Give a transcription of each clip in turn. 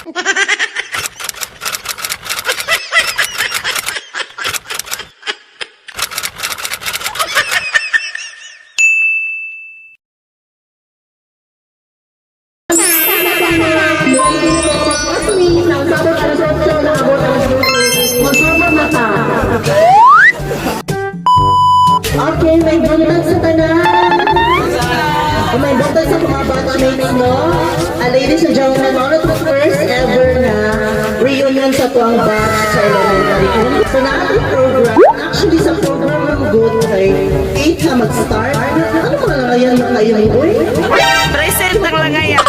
Magsugod na ta. Okay, may buntag sa tanan. Oh, may buntag sa mga batchmates, no? Ladies and gentlemen, one of the first ever na reunion sa tuang batch sa elementary. So, naa tay program. Actually, sa program ng good kay 8 na mag-start. Ano mga langayan na kayo ni Uy? Present ang langayan.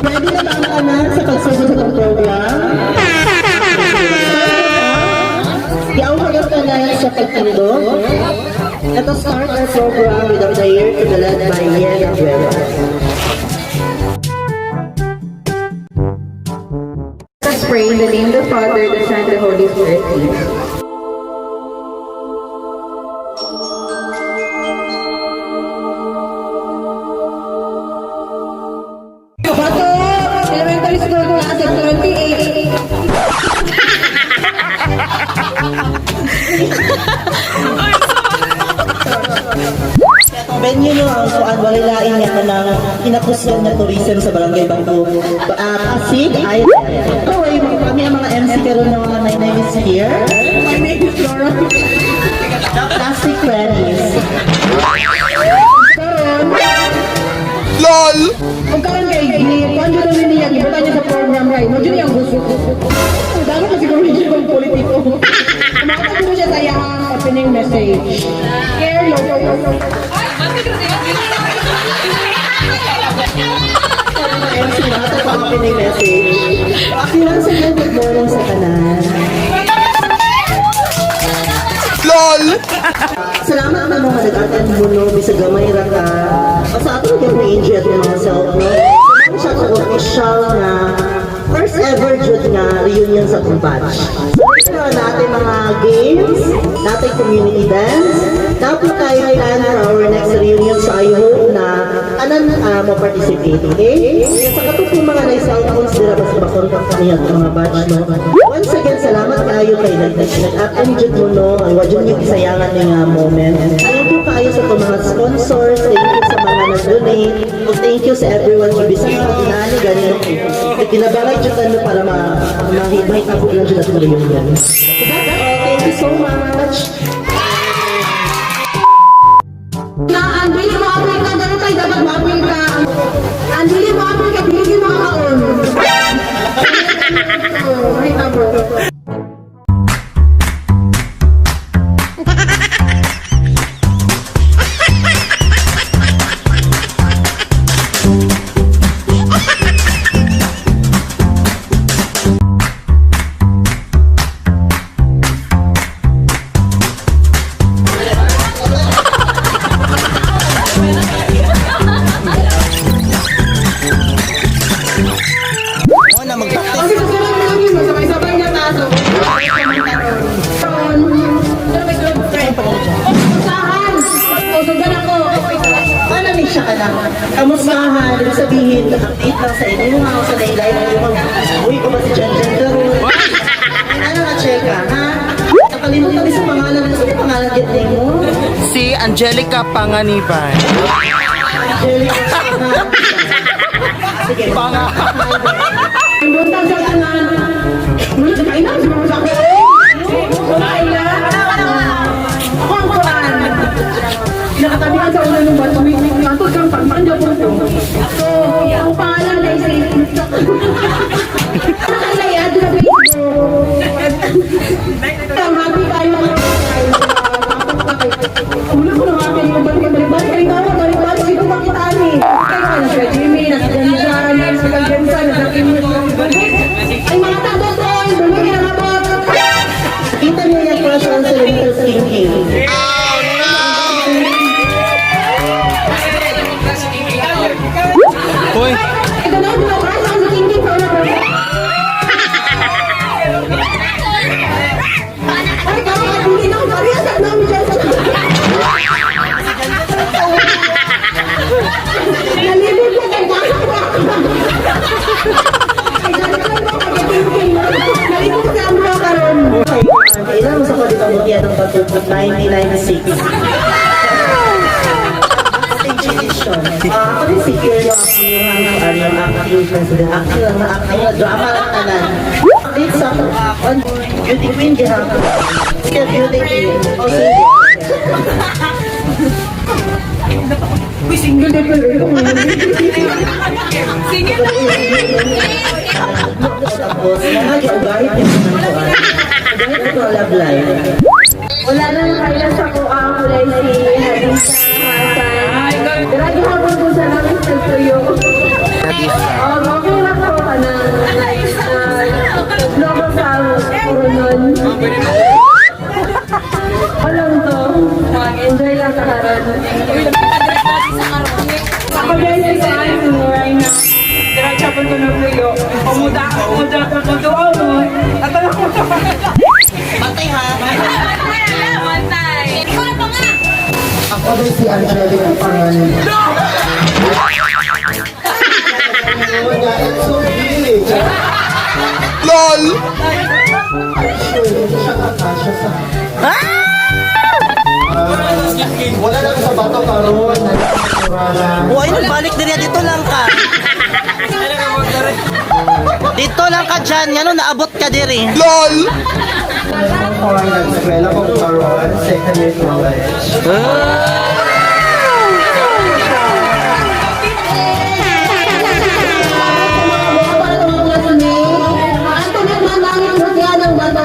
Ready na ba ang tanan sa pagsugod sa itong program? Yaw ka tanan sa pagtindog. Let us start our program with a prayer to be led by Yen Aguero. Let us pray in the name of the Father, the Son, and the Holy Spirit. Amen. Bato! Elementary School class of 28. Venue nyo ang kuan, walay lain nga kanang kinakusgan nga tourism sa Barangay Bato. Pasig Island. Okay, kami ang mga MC karon no, my name is here. My name is Laura. The Plastic Freddies. Karon, LOL! kung karon kay gi kuan jud ni niya gibutan niya sa program right. Mo jud niyang gusto. Dapat na siguro siya kung politiko. Kumata jud siya sa iyang opening message. Care local. MC na ito pa opening message. Okay, once again, good morning sa tanan. LOL! Salamat na mga nag-attend mo no, bisag gamay ra ka. O sa ato gyud ni enjoy at mga self no. So, mao siya ang official na first ever jud nga reunion sa atong batch. So, na natin mga games, natin community dance, dapat tayo plan for our next reunion. So I hope na tanan mo participate, okay? Kaya sa kato po mga na cellphones dira basta ba-contact niya ang mga batch no. Once again, salamat kaayo kay nag-attend jud mo no. Ang wa jud niyo gisayangan ni nga moment. Thank you kaayo sa itong mga sponsors, thank you sa mga nag-donate, ug thank you sa everyone nga bisan pa inaani gani no. Kinabalay jud ano para ma mahitabo lang jud atong reunion. So that's all. Thank you so much. Na ang dili mo apil ka ganun kay dapat mo-apil ka. Ang dili mo apil ka dili gyud makakaon. Oh, mahitabo. Na mag-practice. Kasi susunod na lang yun, sabay-sabay na taso. Kamustahan! O, sundan ako. Ano ni siya ka lang? Kamustahan? Ibig sabihin, update lang sa inyo mga sa laylay na yung uy, ko ba si Jan Jan karon? Ano nga, cheka, ha? Nakalimutan ni sa pangalan. Ano sa pangalan git mo? Si Angelica Panganiban. Angelica. Sige. Panga. Ang buntag sa tanan. Ngunit kain na, siguro sa ako. Kumain na. Ako ang kuhaan. Nakatabihan sa una ng batch. Antod kang pagpanda po ito. So, ang pangalan ay si... Nakalaya, doon sa Facebook. Ang happy kayo. Ulo ko na happy yung balik-balik. Balik balik balik. Sino makitaan eh. Kayo ka na siya, Jimmy, nasa Janjan, nasa Janjan, nasa Kim. 1996. Stage edition. Ah, ako din si Kirlo, ang inyong ano, acting president. Acting lang na acting na drama lang tanan. Update sa ako, on beauty queen gihapon. Sige, beauty queen. O sige. Uy, single din pero. Single. Tapos, mga giugahit yung mga kuan. Ugahit ko love life. Wala na kaya sa ko ang kulay si Hadisa Hasan. Grabe hapon ko sa namin sa tuyo. Oh, okay lang ko ka na logo sa Coron. Alam to, enjoy lang sa karon. Ako guys, si Anne, right now. Diretso po ko ng tuyo. Umuda, umuda, umuda, mo. At ko. Patay ha. Bantay. Ikaw na pa nga. Ako din si Angelica Panganiban. It's so big. LOL! Sure, hindi siya kakasya sa. Ah! Wala lang sa bato karon. Wala. Uy, nagbalik din yan. Dito lang ka. Dito lang ka dyan. Ngano, naabot ka diri. LOL! Ako ang nag-eskwela ko karon, second year college. Para sa mga classmates, Antoinette Manangit Luciano Bato.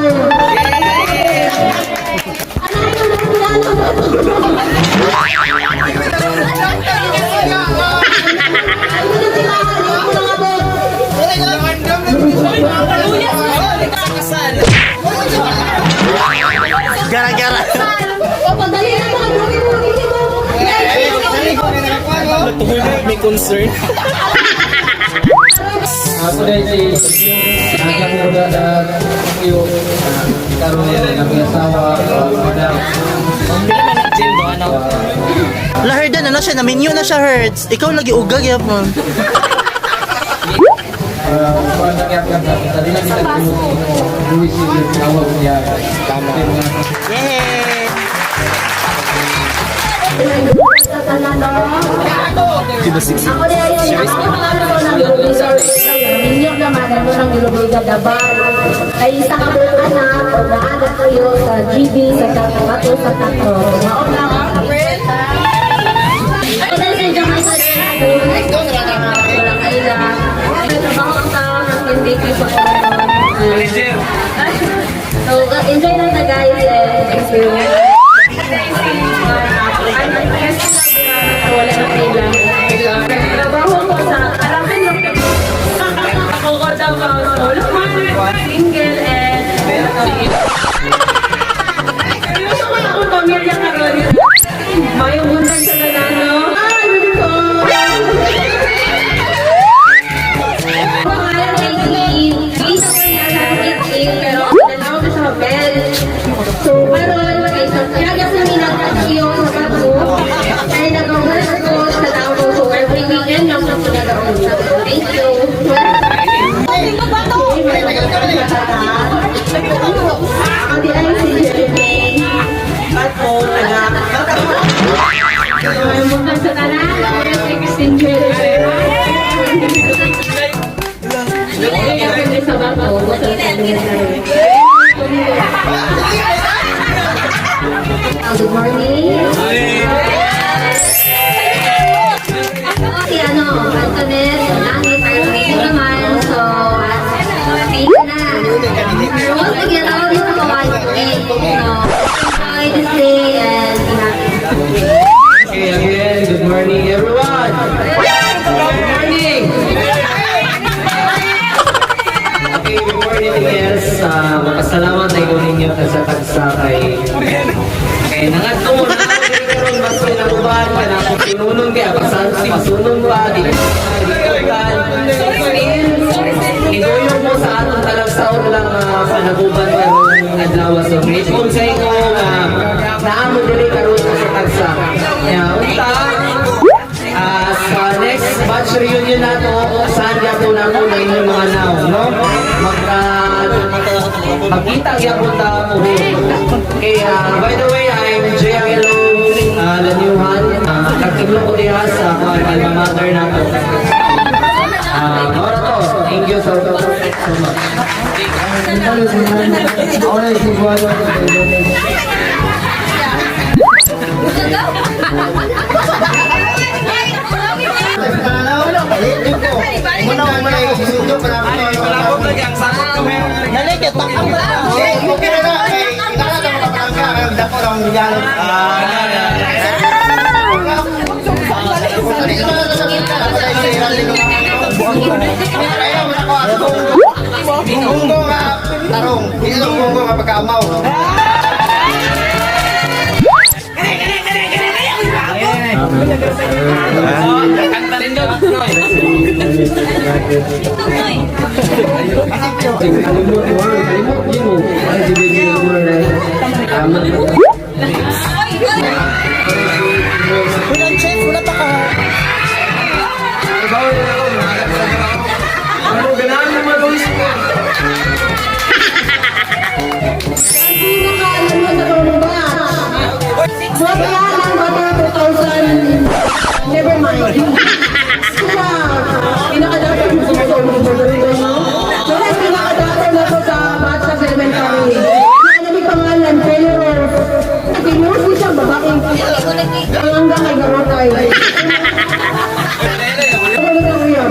Anak Luciano Bato. Ay, ito sila, ako na nga po. Gara-gara. O, pagdali na mga gawin mo, gawin mo. May concern. Ako din si Aga Muda na yung karon ng asawa madam. Laherdan, ano siya? Na-menu na siya, Hertz. Ikaw lagi ugag, yapon. Kuan na kaya dali lang kita Luis awag niya. Tama. Yay! Ako din ayun, ako pangalan ko ng Ilobiga. Minyo naman, ano ng Ilobiga Dabal. Ay isa ka buong anak, o naanak kayo sa GB, sa Kato, sa Tato. Maon lang. Ako din si Jamaica din. Walang kaila. Trabaho ang tao, hindi ko sa Manager. So, enjoy lang na guys and experience. Wala na kaila. Trabaho ko sa Arapin lang. Ako ko daw single and seryoso ko akong pamilya karon. Mayong buntag sa nanano. Ay, ko. Pangalan kay Lisa ko niya sa 88 pero nanawag ko siya Bel. So, karon kay sa kaya sa mi nagtakiyo sa Bato. Kaya nagawala ko sa tao so every weekend lang sa nagaon. Thank you. Ako di ay si Jeremy. Bato, taga. Mayong buntag sa tanan. Ako na si Christine Rivera. Sa Bato. Good morning. Si ano, Antoinette, Langit, ay naman. So, thank you na. Once again, all this is one day. So, enjoy this day and be happy. Okay, again, good morning everyone. Good morning. Okay, before anything else, makasalamat na ko ninyo sa tagsa kay kay nangadto mo na karon mas kinabuban ka na kung pinunon kay abasan si masunon pa di kan Inuyo mo sa atong talagsaon lang panaguban karong adlaw. So grateful sa inyo nga naamo diri karon sa tagsa. Ya, unta sa next batch reunion nato, saan gyapon nako na inyong mga now, no? Magka magkita gyapon ta mo. Okay, by the way, Lanyuhan. Nagtiblo ko diha sa kuan alma mater nato. Mao to. Thank you so, so much. Ako na si Buwan. Bunggo nga tarong, hindi lang bunggo nga pagkaamaw. Kalimot mo, kalimot yun mo. Ay, di ba yun mo na Tama. Walang check, wala pa ka. Ano, ganahan mo mag-uis mo. Pinakaalam mo sa tulong ba? Mga kaya ng bata 2000. Never mind. Siya, pinakadata mo sa tulong ba? Wala, pinakadata na ko sa batch sa elementary. Nakanamig pangalan, Kelly Rose. Pinuros niya siyang babaeng hanggang kay Garotay. Ano lang yun?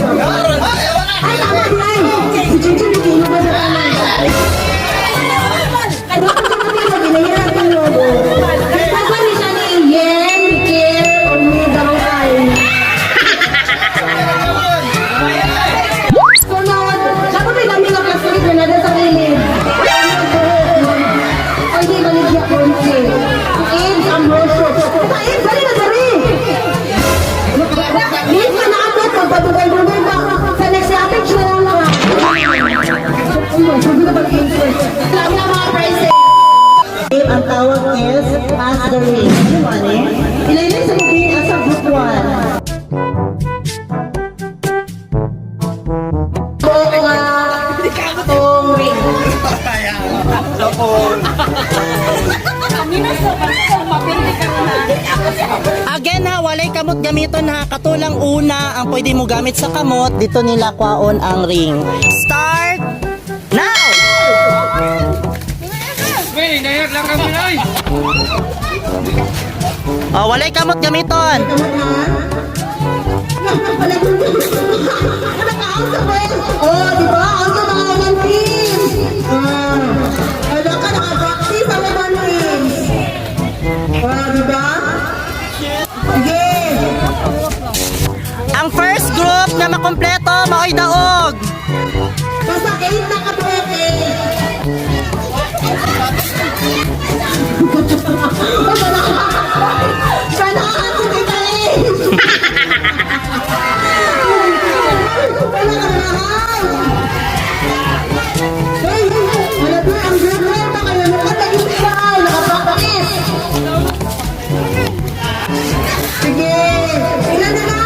Ay, tama di ay! Si Chinchin, hindi ba sa kanan? Ano ang kapatid mo? Binayaan mo. Nagpapa ni siya ni Yen, Kiel, o ni Garotay. Sunod, dapat may dami nga plastic na nada sa kilid. Ay, di baligya konti. Si Ames Ambrosio. Sa Ames, dali na dali! Minsan na ako, pagpadugay-dugay ba? Sa next topic, siya lang lang. Uy, sabi na pag-insert. Lagi na mga prizes. Ang tawag is pass the ring. Ano ba ni? Ilaylay sa movie as a group 1. Oo nga, itong ring. Again ha, walay kamot gamiton ha. Katulang una ang pwede mo gamit sa kamot, dito nila kwaon ang ring. Start now! Oh, walay kamot gamiton. Kamot ha? Wala ka ba? Oh, di ba? Ang sa mga ibang teams. Ah, wala ka naka-practice ang ibang teams. Ah, di ba? Sige. Ang first group na makumpleto, maoy daog. Basta 8 na kabuok eh. Sana ako kita eh. Wala ka na Hey, wala ba ang group na ito kayo nakatag-isa, nakapractice. Sige, ilan na na?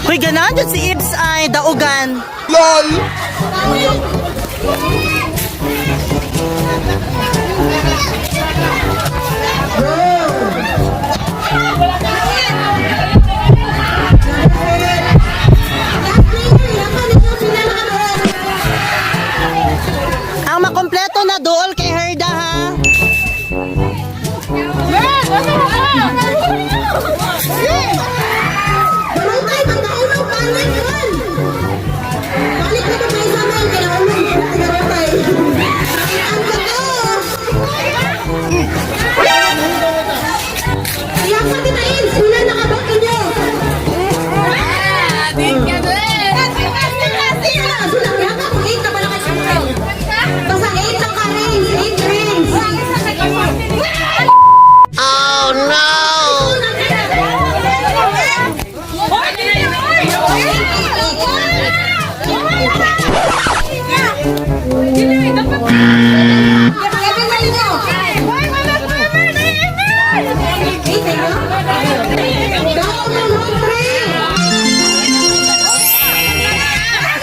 Hoy, ganahan dyan si Ibs ay daugan. Last player, ilan pa ninyo sila nakabuok? Ang makumpleto na duol kay Herda ha. Barangay, magkaulong, balik yun! Balik na kay Samuel, kailangan mo yung barangay. Ang kato! Iyak pa kita in, sila nakabak inyo! Sila, sila, iyak ako, 8 na pala kayo. Basta 8 lang ka rings, 8 rings. Down on 1-3!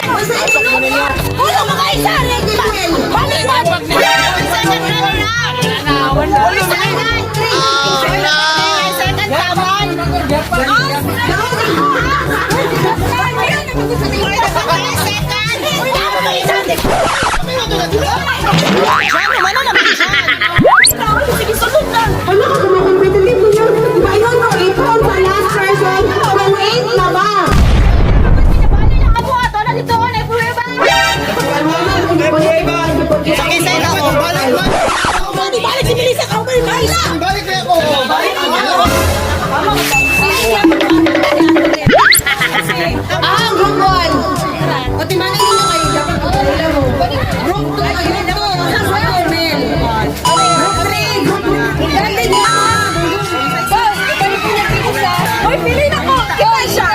Basta ito na! Wala mga isa! Balik! Balik! Ano ka kumakompetitive ninyo? Diba yun mo, ipon sa last person, kung 8 na ba? Pakisay na ako. Balik si Melissa, ako ba yung Balik na ako. Balik ako. Ah, group 1. O, timanan nyo kayo. Dapat magdala mo. Group 2, ay, group 2. Sa Cornel. Group 3, group 3. Dali niya. Hoy, pili na ko! Kita siya!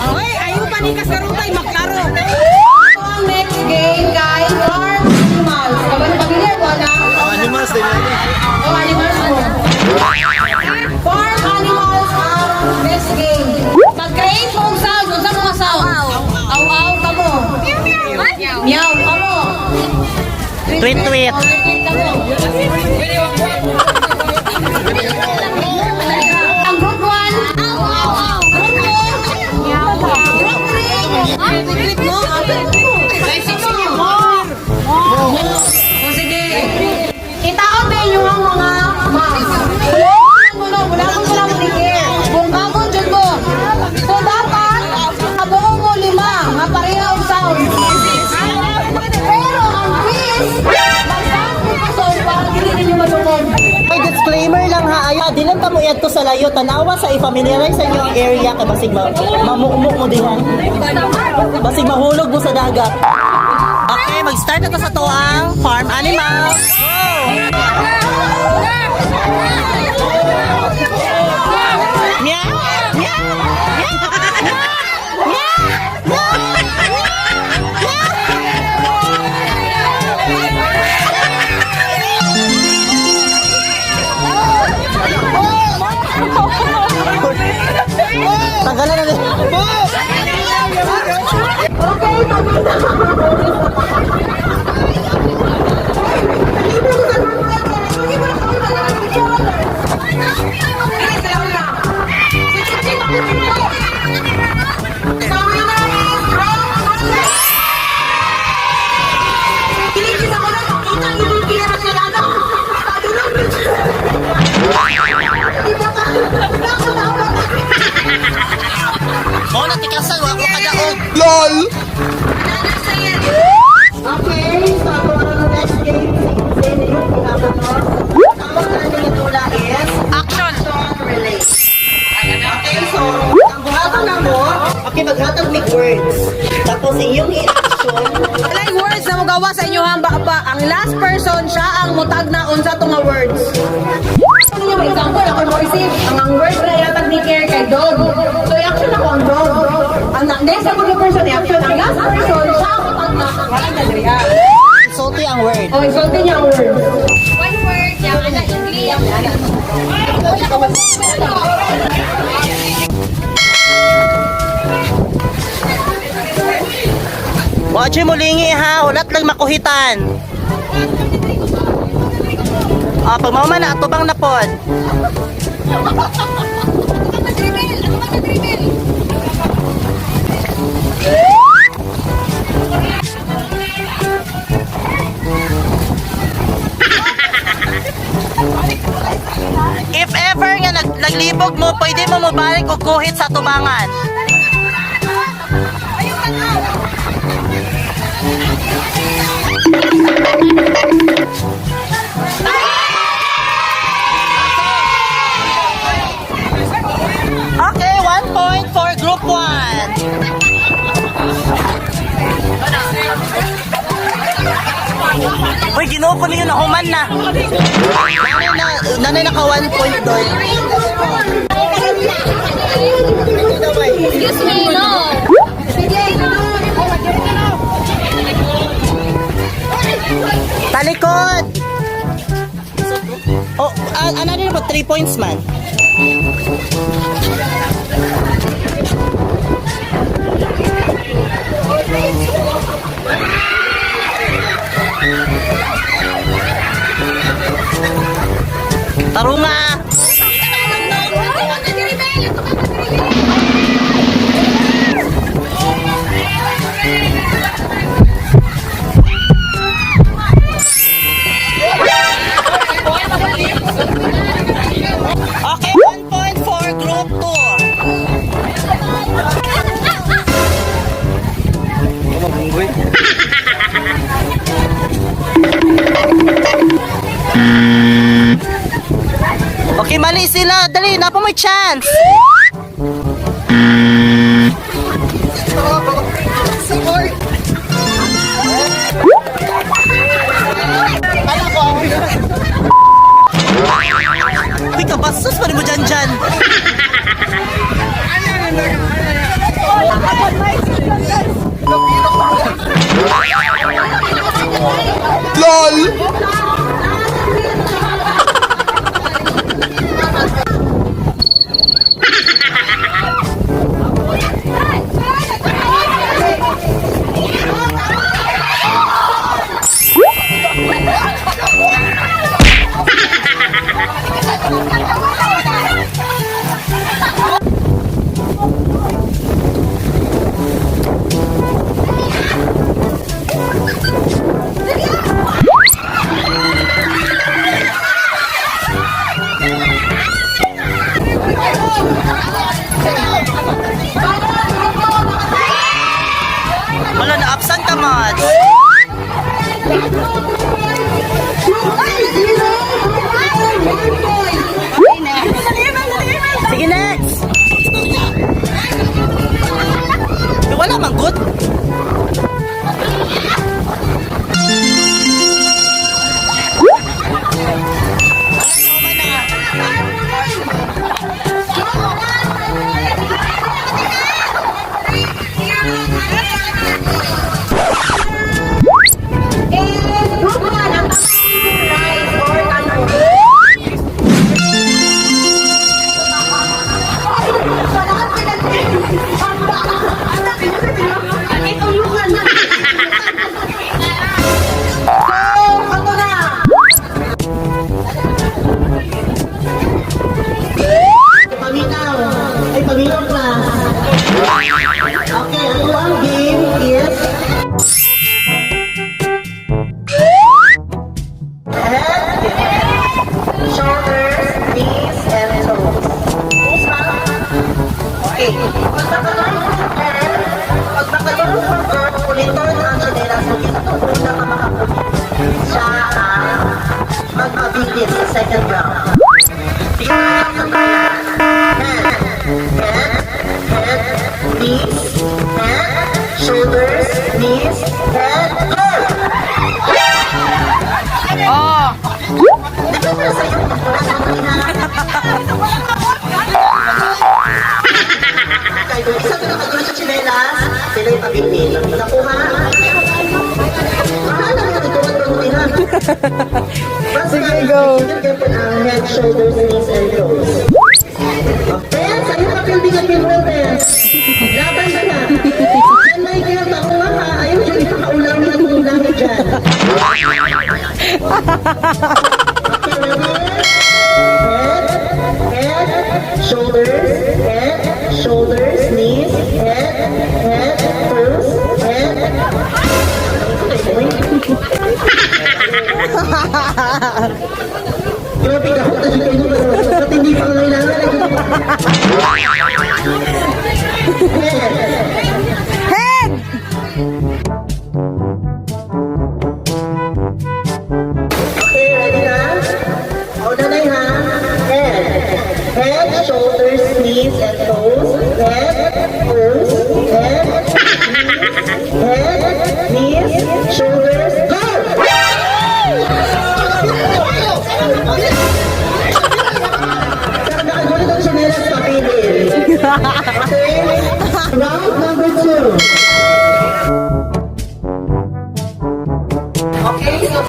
Hoy, ayaw pa ni kasarutay, maklaro. Ito ang next game, guys. Farm animals. Kabalo pamilya, wala? Animals din yan. O, animals mo. Farm animals ang next game. Mag-create mo og sound. Unsa mo nga sound? Aw-aw ka mo. Meow ka mo. Tweet, tweet. Oh, tweet ka mo. Ang group 1. Group 2. Group 3. Tweet mo. Mo. O sige. Itaon na inyo ang mga mask. Wala mo, wala mo silang care. Kung kamon dyan mo. So dapat, kabuo mo lima, nga pareha ang sound. Pero ang quiz, mag-sound mo pa sound para dili ninyo malungog. May disclaimer lang ha, ayaw, di lang tamo to sa layo, tanawa sa i-familiarize sa inyo ang area kay basig mamukmuk mo diha. Basig mahulog mo sa dagat. Okay, mag-start na to sa tuang farm animals. Go! Meow! Meow! Meow! Meow! Tanggalan na din. Okay, tapos na. Mo na tikasan, wa ko kadaog. LOL! Okay, so ako ang next game, same group, no? Tawag na natin yung tula is Action! Relay. Okay, so, ang buhaton na mo, okay, maghatag mig words. Tapos inyong i-action, Walay words na mugawa sa inyo hamba pa. Ang last person siya ang mutag na unsa to nga words. Ano niyo may example ako mo receive ang word na ihatag ni Care kay dog. So i-action ako ang dog. Ang next ako ni person i-action ang last person siya ang mutag na wala na diri ah. sulti ang word. O isulti niya ang word. One word, yung ano, English. Watch mo lingi ha, ulat lang makuhitan. Ah, pag mama na, atubang na pod. If ever nga naglibog mo, pwede mo mobalik o kuhit sa tubangan. Okay, 1 point for group 1. Uy, ginoo ko ninyo na human na. Nanay na naka 1 point doon. Excuse me, no. Talikod! Oh, ano rin ba? 3 points man. Tarunga! Dali, dali, naa pa moy chance. Uy, kabastos pa rin mo dyan dyan. LOL! Wala na, absent ka, Mads. Sige, next. Wala man good. Is group 1 ang rice or tanong. So, ato na. Paminaw. Ay, paminaw class. Okay, ang tuwang game is head, shoulders, knees, and toes. Usa. Okay. Pag nakalaro head, pag nakalaro for uliton ang tsinelas mo, ito una ka makakulit. Siya ang magpabilis sa second round. Head, head, knees, head, shoulders, knees, head, go! Oh! Di ba para sa'yo? Kahit isa ka nakagulo sa tsinelas, sila yung pabilin. Nakuha? Bahala na ito, Basta, sige, go. Ang head, shoulders, knees, and toes. Okay, sa'yo ka building at building. Laban ka na. Yan, Michael, takuha ka. Ayaw dyan, ipakaulam na itong langit dyan. Okay, ready? Head, head, shoulders, head, shoulders, knees, head, head, toes, head. Grabe ka, ako kasi kayo ba't hindi pa kailangan? Head! Okay, ready na? O, nanay ha? Head. Head, shoulders, knees, and toes. Head, toes, head, knees, head, knees, shoulders, go! Pero nakagulit ang tsinelas papilin. Okay? Round number 2. Okay, so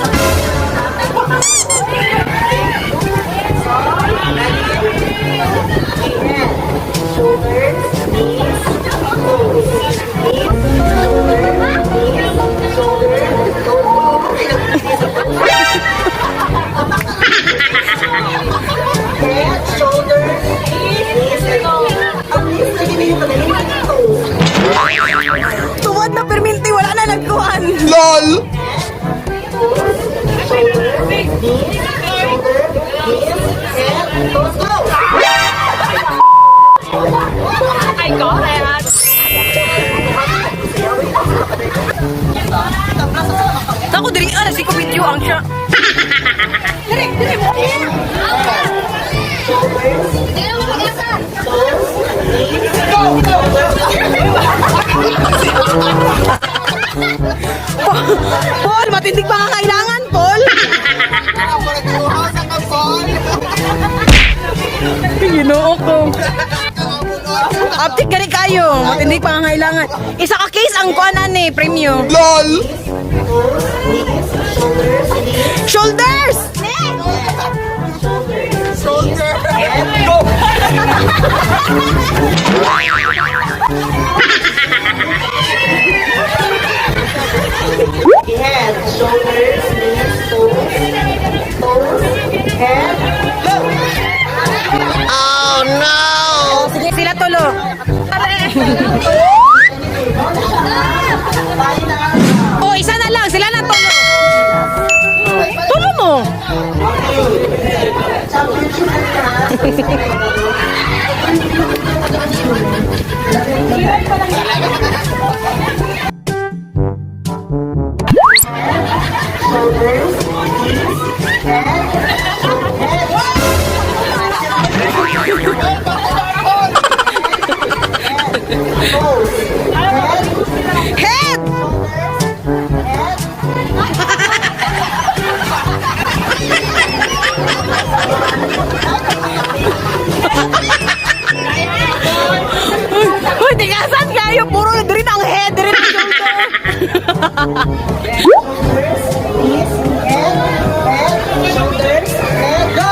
Shoulders, knees, toes. Knees, shoulders, knees, shoulders, toes. Head, shoulders, knees, and toes. Ang knees na ginayon ka na yung toes. Tuwad na perminti, wala na nagkuhan. LOL! Toes, shoulders, knees, shoulder, knees, head, toes, go! I got it. Ako diri ah, nasi ko video ang siya. Diri, diri mo. Shoulders, Paul, matindig pa nga kailangan, Paul. Ginoo ko. Aptik gani kayo. Matindig pa nga kailangan. Isa ka case ang kuan ani, premyo. LOL! Shoulders! Go! Head, shoulders, knees, toes, toes, head, go! Sige, sila tulo. Oh, isa na lang. Sila na tulo. Tulo mo. Championship na. Shoulders, knees, head, head. Toes, head, Head! head. Uy, tigasan kayo. Puro diri na ang head, diri na ang shoulder. Shoulders, knees, head, head, shoulders, head, go!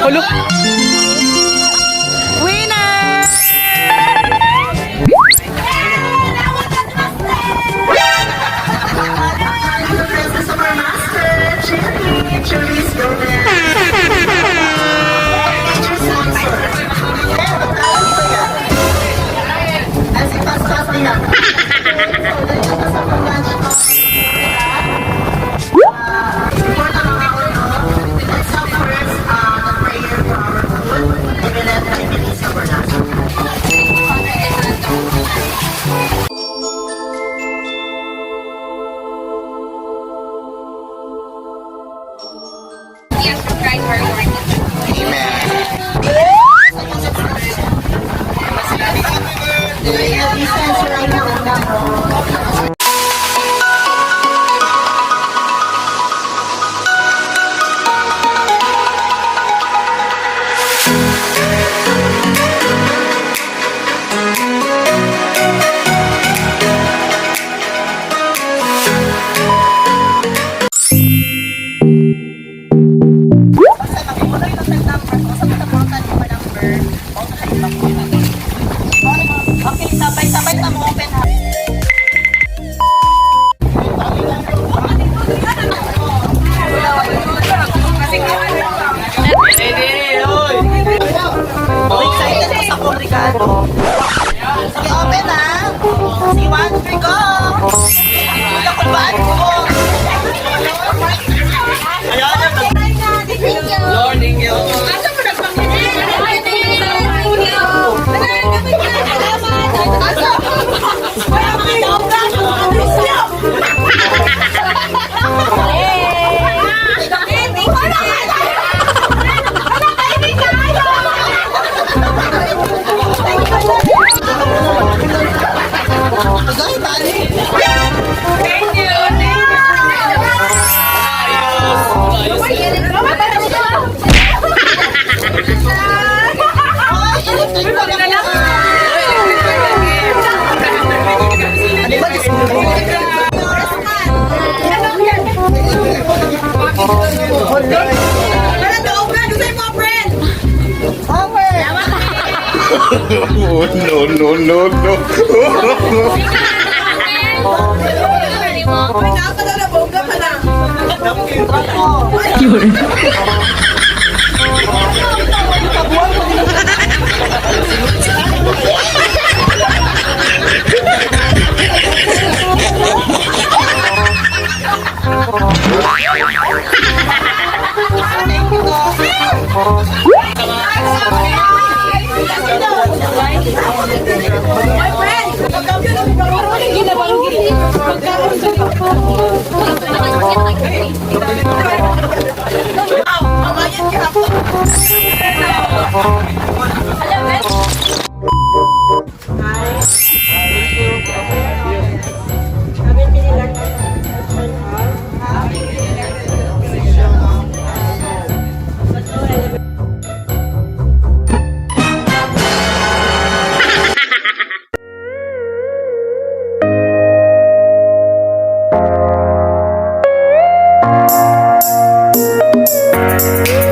Hulo. Winner! The presence of our master, Cherry, Cherry's Golden. Teacher Samson. As ipas-pas niya. Let's have first the prayer for our food. Led by Melissa Bernardo. Distance right now. Okay, sabay-sabay na mo open ha. Excited ko sa kong regalo. Sige, open ha. Sige, one, three, go! Nakulbaan ko! Lord, thank you. Para daog ka, gusto mo friend. Oh, no, no, no, no. Uy, nakakadaw na bongga pa na. Haven't been elected. Bye!